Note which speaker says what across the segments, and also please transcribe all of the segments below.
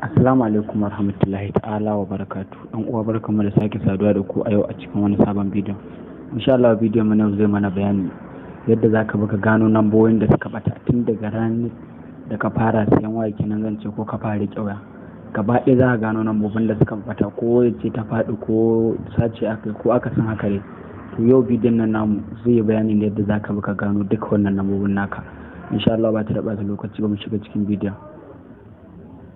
Speaker 1: Assalamu alaikum warahmatullahi ta'ala wa barakatu. Ɗan uwa, barkamu da sake saduwa da ku a yau a cikin wani sabon bidiyon. Insha Allah bidiyon mu na yau zai mana bayani yadda zaka bi ka gano nambobin da suka bata tun daga ranar da ka fara siyan waya kenan zan ce, ko ka fara riƙe waya. Gaba ɗaya za ka gano nambobin da suka bata, ko ce ta faɗi, ko sace aka, ko aka san haka dai. To, yau bidiyon nan namu zai yi bayanin yadda zaka bi ka gano duka wannan nambobin naka. Insha Allah ba ta da ɓata lokaci ba, mu shiga cikin bidiyon.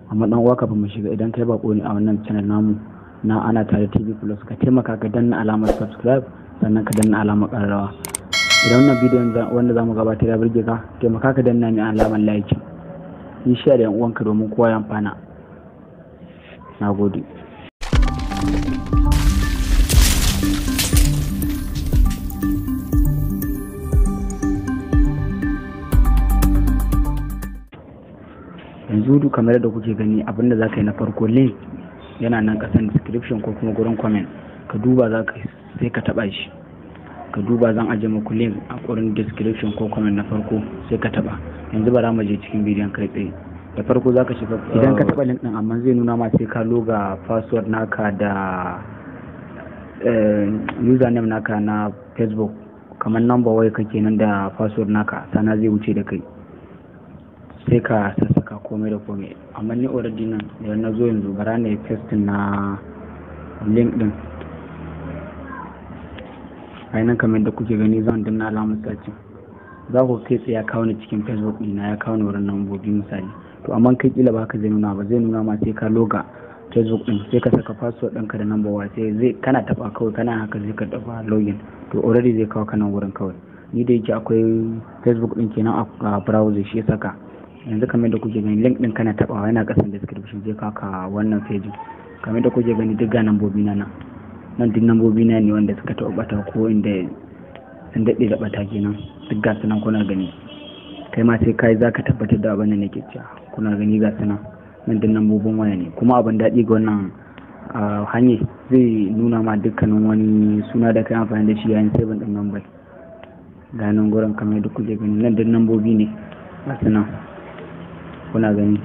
Speaker 1: Amma dan uwa, kafin mu shiga, idan kai bako ne a wannan channel namu na Ana Tare TV Plus, ka taimaka ka danna alamar subscribe, sannan ka danna alamar karrawa. Idan wannan bidiyon wanda zamu gabatar ya burge ka, taimaka ka danna mai alamar like, yi share da yan uwanka domin kowa ya amfana. Nagode. Yanzu duk kamar yadda kuke gani, abinda za ka yi na farko, link yana nan kasan description ko kuma gurin comment, ka duba za ka sai ka taba shi. Ka duba, zan aje muku link a gurin description ko comment na farko, sai ka taba. Yanzu bara mu je cikin bidiyon kai tsaye. Da farko za ka shiga, idan ka taba link din, amma zai nuna ma sai ka loga password naka da username naka na Facebook, kamar number waya kake nan da password naka, sana zai wuce da kai, sai ka sassaka komai da komai. Amma ni already nan idan na zo yanzu, bara na yi pasting na link din a nan. Kamar da kuke gani, zan danna alamar searching, za ku kai tsaye ya kawo ni cikin Facebook ɗina, ya kawo ni wurin lambobi misali. To, amma kai kila ba haka zai nuna ba, zai nuna ma sai ka loga Facebook din, sai ka saka password ɗinka da number waya, sai zai kana taɓa kawai, kana haka zai ka taɓa login. To, already zai kawo kana wurin kawai. Ni da yake akwai Facebook ɗin kenan a browser, shi ya saka. Yanzu kamar da kuke gani, link din kana tabawa yana kasan description, zai kaka wannan page. Kamar da kuke gani, duk ga nambobi na nan. Nan duk nambobi na ne wanda suka taɓa bata ko inda sun daɗe da bata kenan, duk ga sunan kuna gani. Kai ma sai kai zaka tabbatar da abin da nake cewa. Kuna gani, ga sunan nan, duk nambobin waya ne. Kuma abin daɗi ga wannan hanyar, zai nuna ma dukkanin wani suna da kai amfani da shi yayin saving ɗin number. Ga nan gurin, kamar yadda kuke gani, nan duk nambobi ne, ga sunan kuna gani.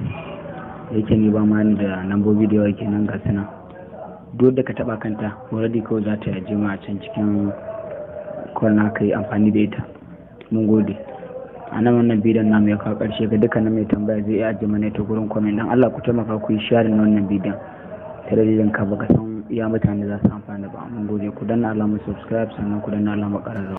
Speaker 1: Yake ni ba ma ni da nambobi da yawa kenan, ga suna. Duk da ka taba kanta, already kawai za ta yaje ma a can cikin call na ka yi amfani da ita. Mun gode. A nan wannan bidiyon namu ya kawo ƙarshe. Ga dukkanin mai tambaya, zai iya ajiye mana ita gurin comment. Dan Allah ku taimaka ku yi sharing na wannan bidiyon, ta dalilin ka baka san iya mutane za su amfana ba. Mun gode. Ku danna alamar subscribe, sannan ku danna alamar ƙararrawa.